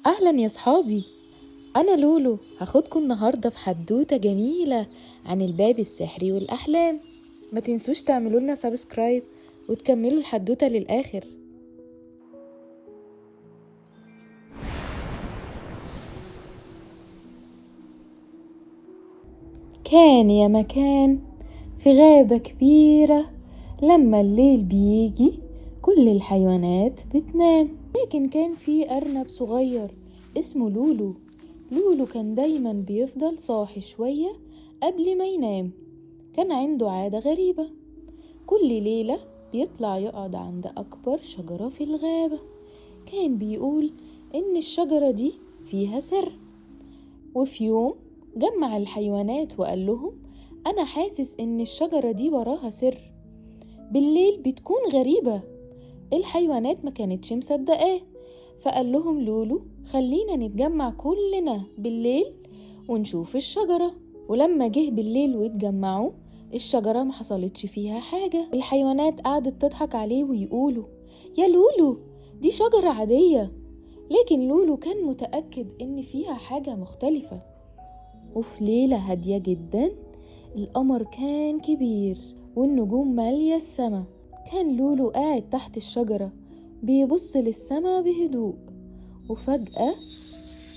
أهلا يا صحابي، أنا لولو. هاخدكم النهاردة في حدوتة جميلة عن الباب السحري والأحلام. ما تنسوش تعملوا لنا subscribe وتكملوا الحدوتة للآخر. كان يا مكان في غابة كبيرة، لما الليل بيجي كل الحيوانات بتنام، لكن كان في أرنب صغير اسمه لولو. لولو كان دايما بيفضل صاحي شوية قبل ما ينام. كان عنده عادة غريبة، كل ليلة بيطلع يقعد عند أكبر شجرة في الغابة. كان بيقول إن الشجرة دي فيها سر. وفي يوم جمع الحيوانات وقال لهم: أنا حاسس إن الشجرة دي وراها سر، بالليل بتكون غريبة. الحيوانات ما كانتش مصدقاه، فقال لهم لولو: خلينا نتجمع كلنا بالليل ونشوف الشجرة. ولما جه بالليل واتجمعوا، الشجرة ما حصلتش فيها حاجة. الحيوانات قعدت تضحك عليه ويقولوا: يا لولو دي شجرة عادية. لكن لولو كان متأكد إن فيها حاجة مختلفة. وفي ليلة هادية جدا، القمر كان كبير والنجوم مالية السما. كان لولو قاعد تحت الشجرة بيبص للسما بهدوء، وفجأة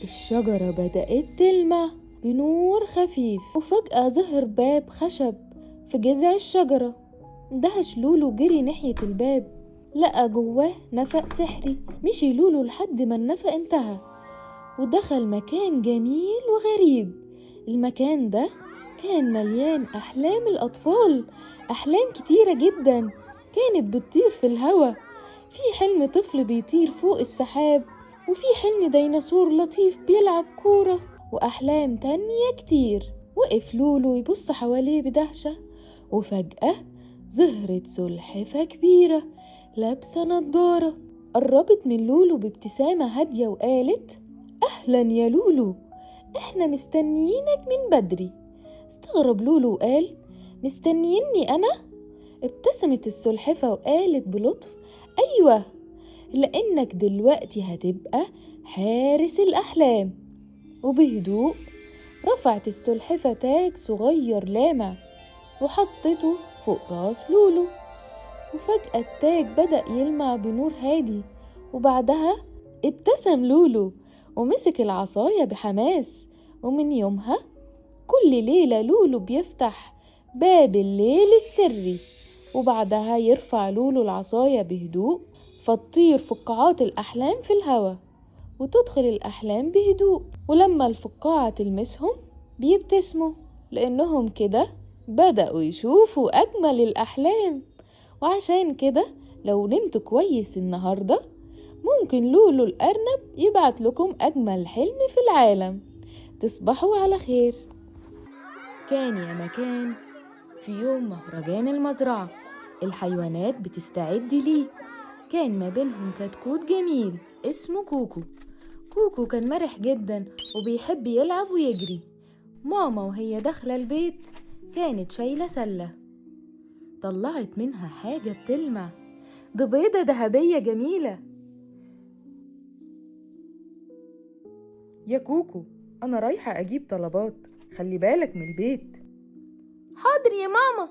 الشجرة بدأت تلمع بنور خفيف، وفجأة ظهر باب خشب في جذع الشجرة. دهش لولو، جري ناحية الباب، لقى جواه نفق سحري. مشي لولو لحد ما النفق انتهى، ودخل مكان جميل وغريب. المكان ده كان مليان أحلام الأطفال، أحلام كتيرة جدا كانت بتطير في الهوا. في حلم طفل بيطير فوق السحاب، وفي حلم ديناصور لطيف بيلعب كورة، وأحلام تانية كتير. وقف لولو يبص حواليه بدهشة، وفجأة ظهرت سلحفة كبيرة لابسة نضارة. قربت من لولو بابتسامة هادية وقالت: أهلا يا لولو، احنا مستنيينك من بدري. استغرب لولو وقال: مستنيني أنا؟ ابتسمت السلحفة وقالت بلطف: أيوة، لأنك دلوقتي هتبقى حارس الأحلام. وبهدوء رفعت السلحفة تاج صغير لامع وحطته فوق راس لولو، وفجأة التاج بدأ يلمع بنور هادي. وبعدها ابتسم لولو ومسك العصاية بحماس. ومن يومها كل ليلة لولو بيفتح باب الليل السري، وبعدها يرفع لولو العصاية بهدوء فتطير فقاعات الأحلام في الهوا، وتدخل الأحلام بهدوء. ولما الفقاعة تلمسهم بيبتسموا، لأنهم كده بدأوا يشوفوا أجمل الأحلام. وعشان كده لو نمتوا كويس النهاردة ممكن لولو الأرنب يبعت لكم أجمل حلم في العالم. تصبحوا على خير. كان يا مكان في يوم مهرجان المزرعة، الحيوانات بتستعد ليه. كان ما بينهم كتكوت جميل اسمه كوكو. كوكو كان مرح جدا وبيحب يلعب ويجري. ماما وهي داخلة البيت كانت شايلة سلة، طلعت منها حاجة بتلمع، دي بيضة ذهبية جميلة. يا كوكو، أنا رايحة أجيب طلبات، خلي بالك من البيت. حاضر يا ماما.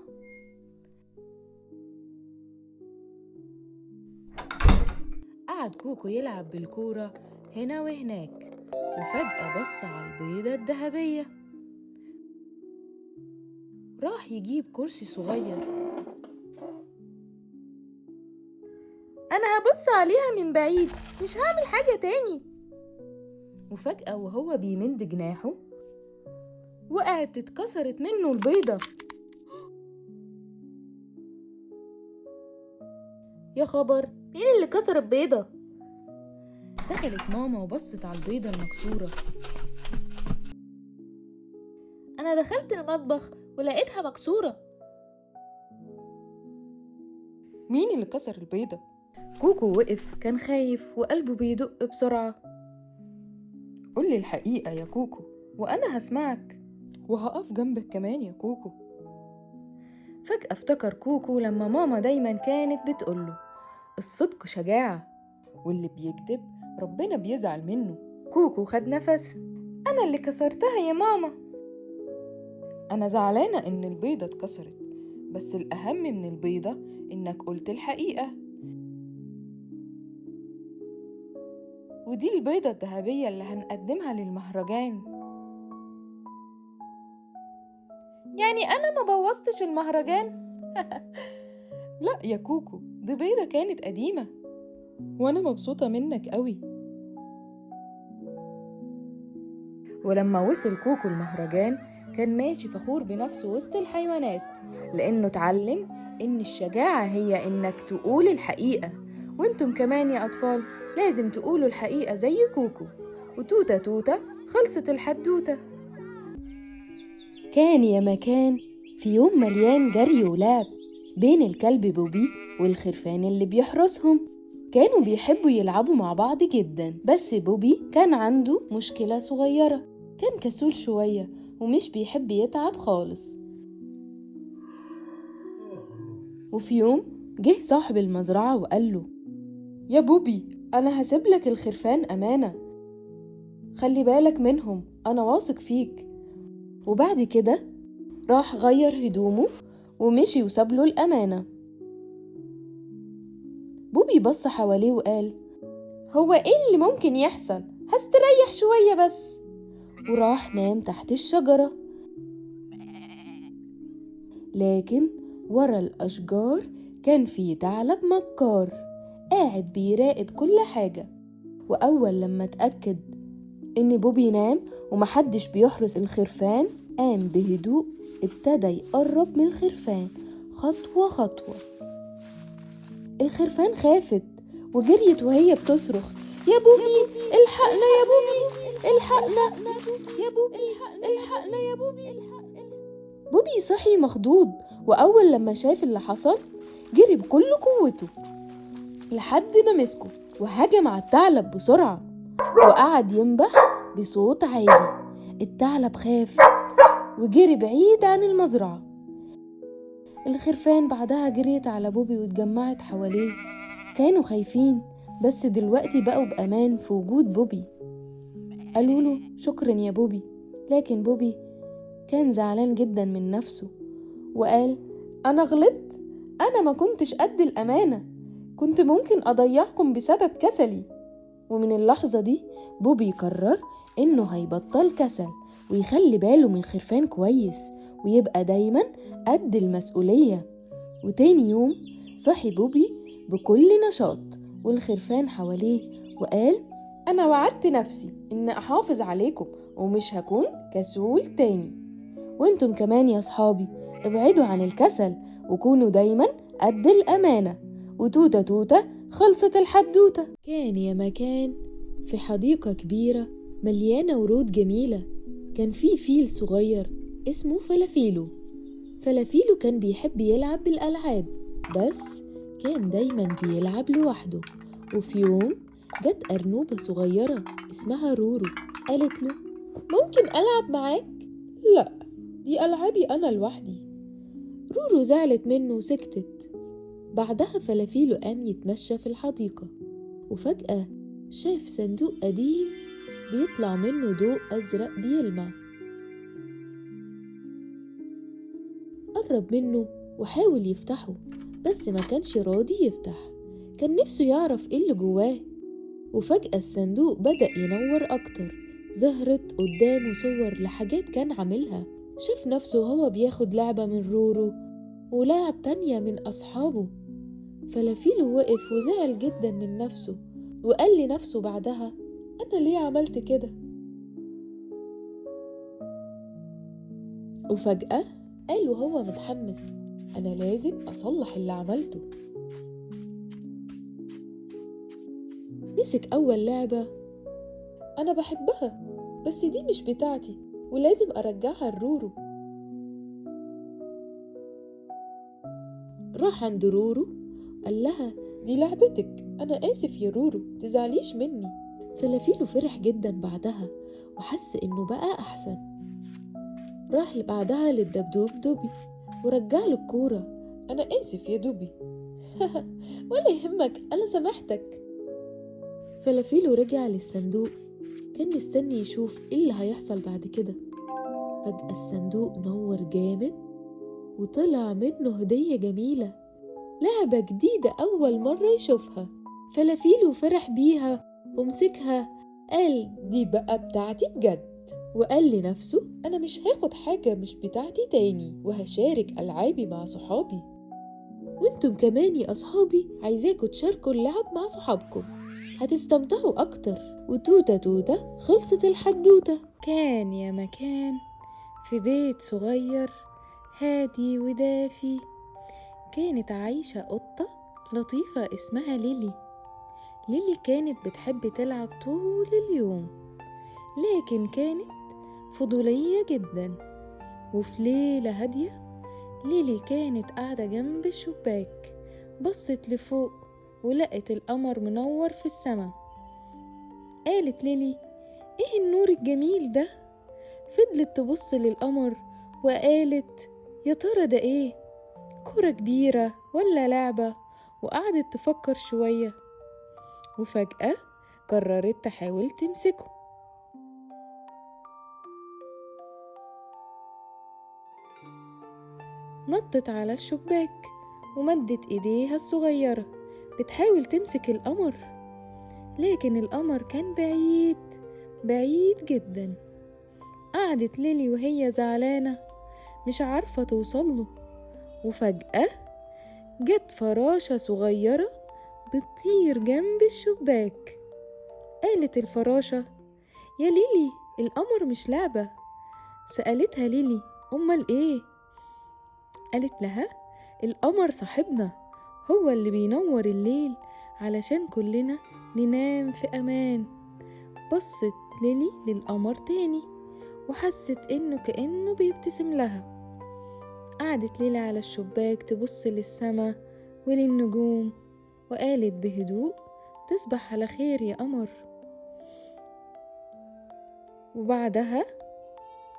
قعد كوكو يلعب بالكورة هنا وهناك، وفجأة بص على البيضة الذهبية. راح يجيب كرسي صغير. أنا هبص عليها من بعيد، مش هعمل حاجة تاني. وفجأة وهو بيمد جناحه وقعت، اتكسرت منه البيضة. يا خبر، مين اللي كسر البيضة؟ دخلت ماما وبصت على البيضة المكسورة. أنا دخلت المطبخ ولقيتها مكسورة. مين اللي كسر البيضة؟ كوكو وقف، كان خايف وقلبه بيدق بسرعة. قولي الحقيقة يا كوكو وأنا هسمعك، وهقف جنبك كمان يا كوكو. فجأة افتكر كوكو لما ماما دايما كانت بتقوله: الصدق شجاعة، واللي بيكذب ربنا بيزعل منه. كوكو خد نفس، أنا اللي كسرتها يا ماما. أنا زعلانة إن البيضة اتكسرت، بس الأهم من البيضة إنك قلت الحقيقة. ودي البيضة الذهبية اللي هنقدمها للمهرجان. يعني أنا ما بوظتش المهرجان؟ لا يا كوكو، دي بيضة كانت قديمة، وأنا مبسوطة منك قوي. ولما وصل كوكو المهرجان كان ماشي فخور بنفسه وسط الحيوانات، لأنه اتعلم إن الشجاعة هي إنك تقول الحقيقة. وانتم كمان يا أطفال لازم تقولوا الحقيقة زي كوكو. وتوتة توتة خلصت الحدوتة. كان يا مكان في يوم مليان جري ولعب بين الكلب بوبي والخرفان اللي بيحرسهم. كانوا بيحبوا يلعبوا مع بعض جدا، بس بوبي كان عنده مشكلة صغيرة، كان كسول شوية ومش بيحب يتعب خالص. وفي يوم جه صاحب المزرعة وقال له: يا بوبي، أنا هسيبلك الخرفان أمانة، خلي بالك منهم، أنا واثق فيك. وبعد كده راح غير هدومه ومشي وسابله الأمانة. بوبي بص حواليه وقال: هو إيه اللي ممكن يحصل؟ هستريح شوية بس. وراح نام تحت الشجرة. لكن ورا الأشجار كان في ثعلب مكار قاعد بيراقب كل حاجة. وأول لما اتأكد إن بوبي نام ومحدش بيحرس الخرفان، قام بهدوء ابتدى يقرب من الخرفان خطوة خطوة. الخرفان خافت وجريت وهي بتصرخ: يا بوبي الحقنا، يا بوبي الحقنا، يا بوبي الحقنا، يا بوبي. بوبي صحي مخضوض، وأول لما شاف اللي حصل جري بكل قوته لحد ما مسكه وهجم على الثعلب بسرعة وقعد ينبح بصوت عالي. الثعلب خاف وجري بعيد عن المزرعة. الخرفان بعدها جريت على بوبي واتجمعت حواليه، كانوا خايفين بس دلوقتي بقوا بأمان في وجود بوبي. قالوا له: شكرا يا بوبي. لكن بوبي كان زعلان جدا من نفسه وقال: أنا غلطت، أنا ما كنتش قد الأمانة، كنت ممكن أضيعكم بسبب كسلي. ومن اللحظة دي بوبي قرر إنه هيبطل كسل ويخلي باله من الخرفان كويس ويبقى دايما قد المسؤولية. وتاني يوم صحي بوبي بكل نشاط والخرفان حواليه وقال: أنا وعدت نفسي إن أحافظ عليكم ومش هكون كسول تاني. وانتم كمان يا صحابي ابعدوا عن الكسل وكونوا دايما قد الأمانة. وتوتة توتة خلصت الحدوتة. كان يا مكان في حديقة كبيرة مليانة ورود جميلة، كان في فيل صغير اسمه فلافيلو. فلافيلو كان بيحب يلعب بالألعاب، بس كان دايما بيلعب لوحده. وفي يوم جت أرنوبة صغيرة اسمها رورو، قالت له: ممكن ألعب معاك؟ لا، دي ألعابي أنا لوحدي. رورو زعلت منه وسكتت. بعدها فلافيلو قام يتمشى في الحديقة، وفجأة شاف صندوق قديم بيطلع منه ضوء أزرق بيلمع. قرب منه وحاول يفتحه، بس ما كانش راضي يفتح، كان نفسه يعرف ايه اللي جواه. وفجأة الصندوق بدأ ينور أكتر، ظهرت قدامه صور لحاجات كان عاملها. شاف نفسه وهو بياخد لعبة من رورو ولعب تانية من أصحابه. فلافيلو وقف وزعل جدا من نفسه وقال لنفسه بعدها: أنا ليه عملت كده؟ وفجأة قال وهو متحمس: أنا لازم أصلح اللي عملته. مسك أول لعبة أنا بحبها، بس دي مش بتاعتي ولازم أرجعها لرورو. راح عند رورو قال لها: دي لعبتك، أنا آسف يا رورو، تزعليش مني. فلافيلو فرح جدا بعدها وحس إنه بقى أحسن. راح بعدها للدبدوب دوبي ورجع له الكورة. أنا آسف يا دوبي. ولا يهمك، أنا سامحتك. فلافيلو رجع للصندوق، كان مستني يشوف إيه اللي هيحصل بعد كده. فجأة الصندوق نور جامد وطلع منه هدية جميلة، لعبة جديدة أول مرة يشوفها. فلافيلو فرح بيها ومسكها، قال دي بقى بتاعتي بجد، وقال لنفسه أنا مش هاخد حاجة مش بتاعتي تاني، وهشارك ألعابي مع صحابي. وانتم كمان يا أصحابي عايزاكوا تشاركوا اللعب مع صحابكم، هتستمتعوا أكتر. وتوتة توتة خلصت الحدوتة. كان يا مكان في بيت صغير هادي ودافي، كانت عايشة قطة لطيفة اسمها ليلي. ليلي كانت بتحب تلعب طول اليوم، لكن كانت فضولية جدا. وفي ليلة هادية ليلي كانت قاعدة جنب الشباك، بصت لفوق ولقت القمر منور في السما. قالت ليلي ايه النور الجميل ده؟ فضلت تبص للقمر وقالت يا ترى ده ايه؟ كرة كبيرة ولا لعبة؟ وقعدت تفكر شوية، وفجأة قررت تحاول تمسكه. نطت على الشباك ومدت ايديها الصغيرة بتحاول تمسك القمر، لكن القمر كان بعيد بعيد جدا. قعدت ليلي وهي زعلانة مش عارفة توصله، وفجأة جت فراشة صغيرة بتطير جنب الشباك. قالت الفراشة يا ليلي القمر مش لعبة. سألتها ليلي أمال إيه؟ قالت لها القمر صاحبنا، هو اللي بينور الليل علشان كلنا ننام في أمان. بصت ليلي للقمر تاني وحست إنه كأنه بيبتسم لها. قعدت ليلى على الشباك تبص للسما وللنجوم وقالت بهدوء تصبح على خير يا قمر. وبعدها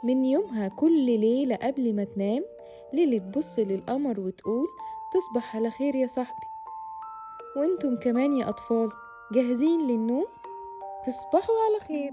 من يومها كل ليلة قبل ما تنام ليلي تبص للقمر وتقول تصبح على خير يا صاحبي. وانتم كمان يا أطفال جاهزين للنوم؟ تصبحوا على خير.